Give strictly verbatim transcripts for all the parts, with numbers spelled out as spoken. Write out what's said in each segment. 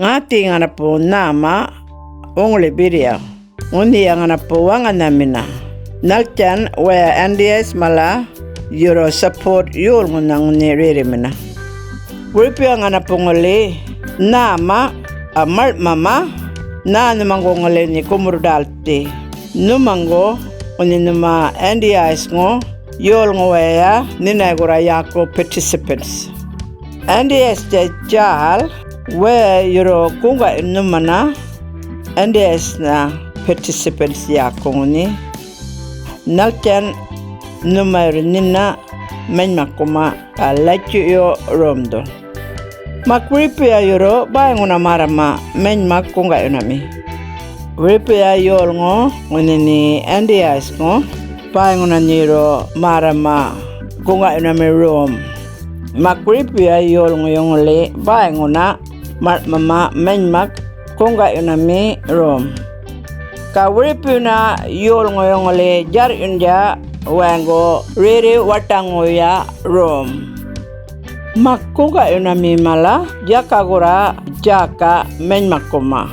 ŋäthiyi ŋanapu nhäma wuŋiḻi birrya, ŋunhiya ŋanapu waŋanhamina, nhaltjan waya N D I S mala yurru support yolŋunha ŋunhi rerrimina. Wiripuya ŋanapu ŋuli nhäma, a, maḻŋ'mama, nhänhumaŋgu ŋuli nhi gumurr-ḏälthi nhumaŋgu ŋunhi nhuma N D I S-ŋu yolŋu waya nhinay gurra yäku participants. N D I S-tja djäl waya yurru guŋga'yun nhumana N D I S-na participants yäku ŋunhi, nhaltjan nhuma yurru nhina manymakuma ga latju'yu romdhu. Mak wiripuya yurru bäyŋuna märrama manymak guŋga'yunami. Wiripuya yolŋu ŋunhi nhi N D I S-ŋu bäyŋuna nhi yurru märrama guŋga'yunami rom. Mak wiripuya yolŋuyu ŋuli bäyŋuna maḻŋ'mama manymak guŋga'yunami rom. Ga wiripuyuna yolŋuyu ŋuli djarr'yundja wayaŋgu rerri-waṯaŋuya rom. Mak guŋga'yunami mala yaka gurra djäka manymakuma.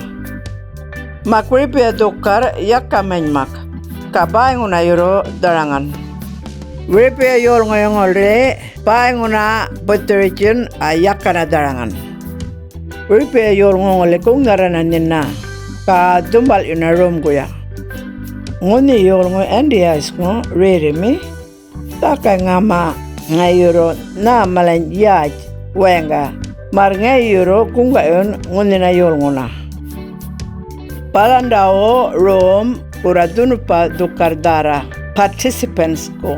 Mak wiripuya dhukar yaka manymak, ga bäyŋuna yurru dharaŋan. Wiripuya yolŋuyu ŋuli bäyŋuna buthurutjun, a, yakana dharaŋan. Wiripuya yolŋu ŋuli guŋnharrana nhina, ga dhumbal'yuna romguya. Ŋunhi yolŋu N D I S-ŋu rerrimi, dhäkay ŋäma ŋayi yurru nhä malany yätj wayaŋga, märr ŋayi yurru guŋga'yun ŋunhina yolŋuna. Balandawu rom gurra dhunupa dhukar dhärra participants-ku,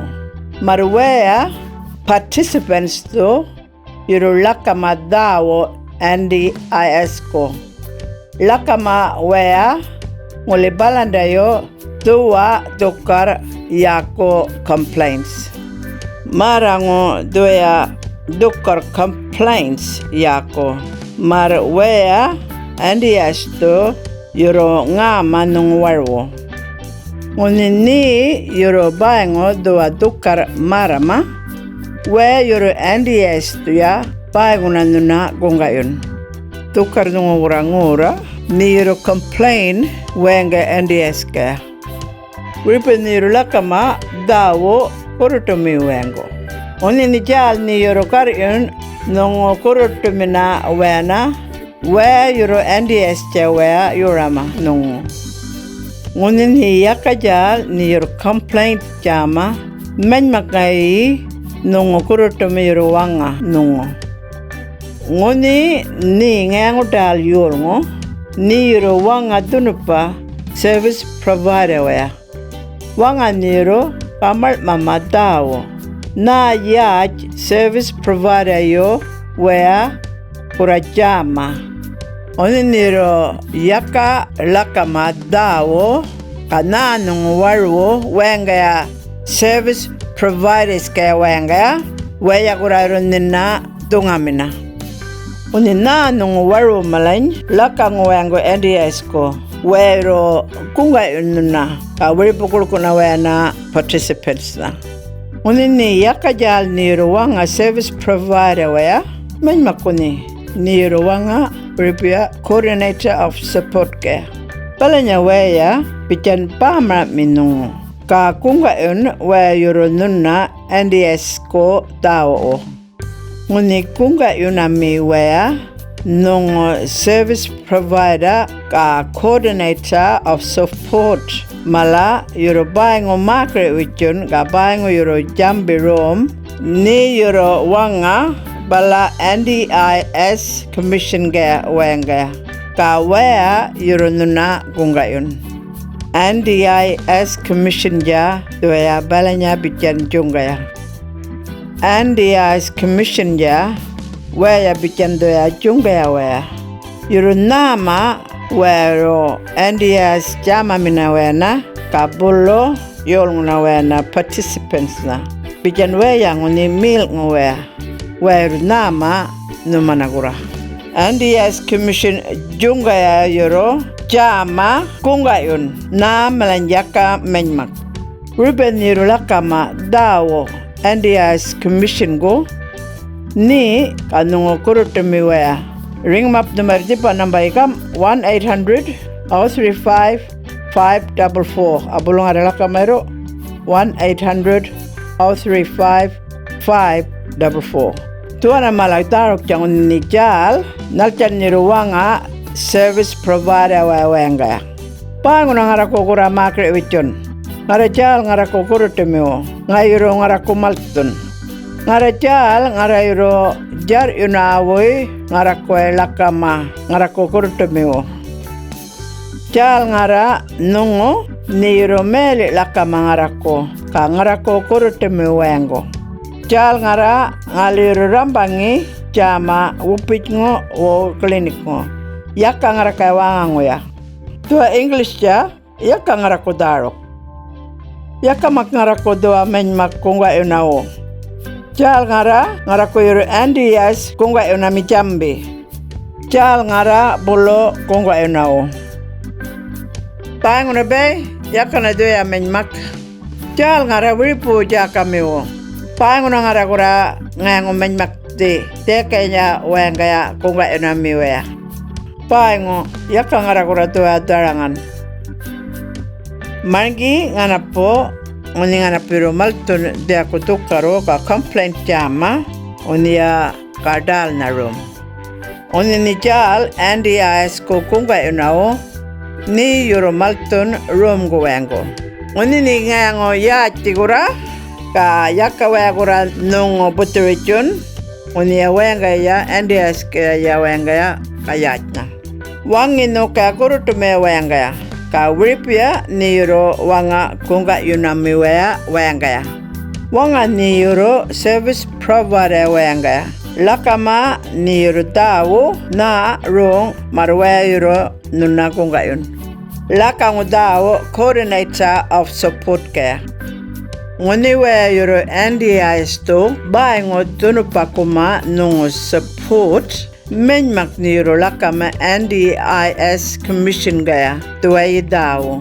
märr waya participants-thu yurru ḻakama dhäwu N D I S-ku. Ḻakama waya ŋuli balandayu dhuwä dhukar yäku complaints. Märraŋu dhuwaya dhukar complaints yäku, märr waya N D I S-thu yurru ŋäma nhuŋu warwu. Ŋunhi nhe yurru bäyŋu dhuwä dhukar märrama, waya yurru N D I S-thuya bäyŋuna nhuna guŋga'yun. Dhukar nhuŋu gurra ŋorra nhe yurru complain wayaŋga N D I S-kaya. Wiripuy nhe yurru ḻakama dhäwu gurruṯumi wayaŋgu. Ŋunhi nhe djäl nhe yurru garr'yun nhuŋu gurruṯumina wayana, waya yurru N D I S-tja waya yorama nhuŋu. Ŋunhi nhe yaka djäl nhe yurru complaint djäma, manymak ŋayi nhuŋu gurruṯumi yurru waŋa nhuŋu. Ŋunhi nhe ŋayaŋu-ḏäl yolŋu, nhe yurru waŋa dhunupa service provider waya. Waŋa nhe yurru ga maḻŋ'mama dhäwu, nhä yätj service provider-yu waya gurra djäma. Ŋunhi nhe yurru yaka ḻakama dhäwu, ga nhä nhuŋu warwu wayaŋgaya service providers-kaya wayaŋgaya, waya gurra yurru nhina dhuŋamina. Ŋunhi nhä nhuŋu warwu malany ḻakaŋu wayaŋgu N D I S-ku, waya yurru guŋga'yun nhuna, ga wiripu guḻkuna wayana participants-na. Ŋunhi nhe yaka djäl nhe yurru waŋa service provider waya, manymakku nhe, nhe yurru waŋa wiripuya coordinator of support-kaya. Balanya waya bitjan bämaram'mi nhuŋu, ga guŋga'yun waya yurru nhuna N D I S-ku dhäwuwu. Ŋunhi guŋga'yunami waya nhuŋu service provider ga coordinator of support mala yurru bäyŋu mäkiri'witjun ga bäyŋu yurru djambi rom, nhe yurru waŋa bala N D I S Commission-gaya wayaŋgaya, ga waya yurru nhuna guŋga'yun. N D I S Commission-dja dhuwaya balanya bitjan djuŋgaya. N D I S Commission-dja waya bitjan dhuwaya djuŋgaya waya. Yurru nhäma waya yurru N D I S djämamina wayana, ga bulu yolŋuna wayana participants-na. Bitjan waya ŋunhi miyilkŋu waya, waya yurru nhäma nhumana gurra. N D I S Commission djuŋgaya yurru djäma guŋga'yun nhä malany yaka manymak. Wiripuy nhe yurru ḻakama dhäwu N D I S Commission-gu, nhe ga nhuŋu gurruṯumi waya, Riŋmap nhumany ŋarra dhika number-yikam, one eight hundred, oh three five, five double four. Abulŋarra ḻakamayurru, one eight hundred, oh three five, five double four. Dhuwanna mala dhäruktja ŋunhi djäl, nhaltjan yurru waŋa service provider waya wayaŋgaya. Bäyŋuna ŋarraku gurra mäkiri'witjun. Ŋarra djäl ŋarraku gurruṭimiwu, ŋayi yurru ŋarraku malthun. Ŋarra djäl ŋarra yurru djarr'yunawuy ŋarrakuway ḻakama ŋarraku gurruṭimiwu. Djäl ŋarra nhuŋu nhe yurru mayaliꞌ ḻakama ŋarraku, ga ŋarraku gurruṭimiwu wayaŋgu. Djäl ŋarra ŋali yurru rrambaŋi djäma wupitjŋu wo clinic-ŋu, yaka ŋarrakaya wäŋaŋuya. Dhuwa English-tja, yaka ŋarraku dhäruk. Yaka mak ŋarraku dhuwa manymak guŋga'yunawu. Djäl ŋarra ŋarraku yurru N D I S guŋga'yunami djambi. Djäl ŋarra bulu guŋga'yunawu. Bäyŋuna bäy, yakana dhuwaya manymak. Djäl ŋarra wiripuwu djäkamiwu. Bäyŋuna ŋarra gurra ŋayaŋu manymak dhi dhiyakaynya wayaŋgaya guŋga'yunamiwaya. Bäyŋu yaka ŋarra gurra dhuwaya dharaŋan. Marŋgi ŋanapu, ŋunhi ŋanapu yurru malthun dhiyaku dhukarrwu ga complaint djäma, ŋunhiya ga ḏälnha rom. Ŋunhi nhe djäl N D I S-ku guŋga'yunawu, nhe yurru malthun romgu wayaŋgu. Ŋunhi nhe ŋayaŋu yätji gurra, ga yaka waya gurra nhuŋu buthurutjun, ŋunhiya wayaŋgaya, N D I S-kaya wayaŋgaya, ga yätjnha. Waŋi nhukaya gurruṭumaya wayaŋgaya, ga wiripuya nhe yurru waŋa guŋga'yunamiwaya wayaŋgaya. Waŋa nhe yurru service provider wayaŋgaya. Ḻakama nhe yurru dhäwu, nhä, roŋ, marr waya yurru nhuna guŋga'yun. Ḻakaŋu dhäwu coordinator of support-kaya. Ŋunhi waya yurru N D I S-thu bäyŋu dhunupakuma nhuŋu support, manymak nhe yurru ḻakama N D I S Commission-gaya dhuwayi dhäwu.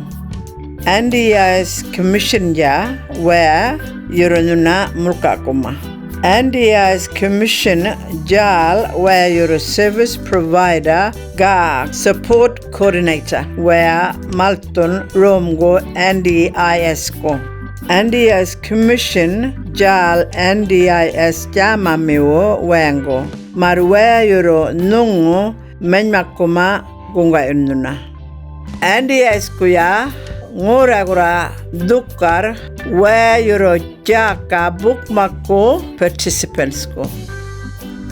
N D I S Commission-dja waya yurru nhuna mulkakuma. N D I S Commission djäl waya yurru service provider ga support coordinator waya malthun romgu N D I S-ku. N D I S Commission djäl N D I S djämamiwu wayaŋgu, marr waya yurru nhuŋu manymakuma guŋga'yun nhuna. N D I S-kuya ŋurra gurra dhukar waya yurru djäka bukmakku participants-ku.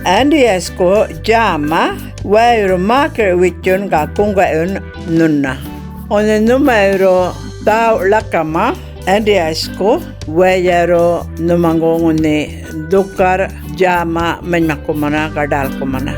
N D I S-ku djäma waya yurru mäkiri'witjun ga guŋga'yun nhuna. Ŋunhi nhuma yurru dhäwu ḻakama N D I S-ku, waya yurru nhumaŋgu ŋunhi dhukar djäma manymakkumana ga ḏälkumana.